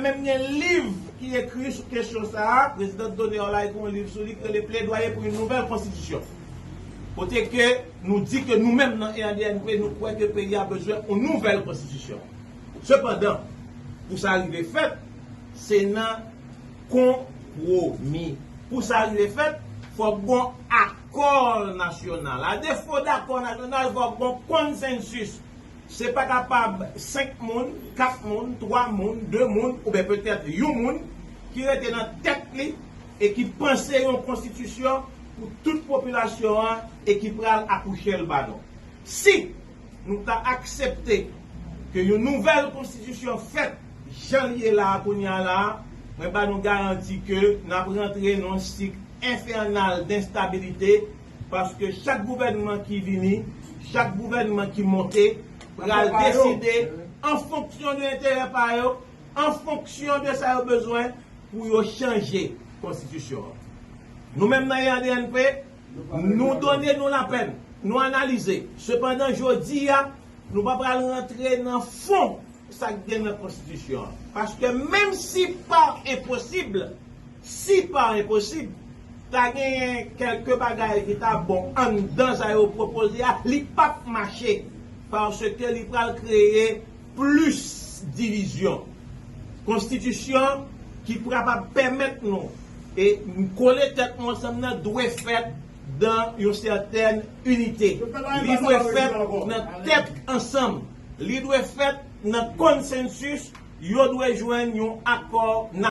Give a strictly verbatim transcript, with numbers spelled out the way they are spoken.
Menm gen liv ki ekri sou kesyon sa a, prezidan Doner la ekri yon liv sou li ki rele Plaidoyer pour une nouvelle constitution. Kote ke nou di ke nou menm nan R D N P, nou kwè ke peyi a bezwen yon nouvèl konstitisyon. Sepandan, pou sa rive fèt, se nan konpwomi. Pou sa rive fèt, fòk gon akò nasyonal. A defo dakò nasyonal, fòk gon konsensis. Se pa kapab senk moun, kat moun, twa moun, de moun, oubyen petèt yon moun ki rete nan tèt li e ki panse yon konstitisyon pou tout popilasyon an e ki pral akouche l ba nou. Si nou ta aksepte ke yon nouvèl konstitisyon fèt jan l ye la a kounye a la a, mwen ba nou garanti ke n ap rantre nan yon sik enfènal d enstabilite, paske chak gouvènman ki vini, chak gouvènman ki monte, pral deside an fonksyon de enterè pa yo, an fonksyon de sa yo bezwen pou yo chanje konstitisyon an. Nou menm nan R D N P, nou done nou lapèn, nou analize. Sepandan, jodi a, nou pa pral rantre nan fon sa k gen nan konstitisyon an. Paske menm si pa enposib, si pa enposib, ta genyen kèlke bagay ki ta bon anndan sa yo pwopoze a, li p ap mache. Paske li pral kreye plis divizyon. Konstitisyon ki kapab pèmèt nou e kole tèt nou ansanm nan dwe fèt dan yon sètèn inite. Li dwe fèt nan tèt ansanm. Li dwe fèt nan konsensis. Yo dwe jwenn yon akò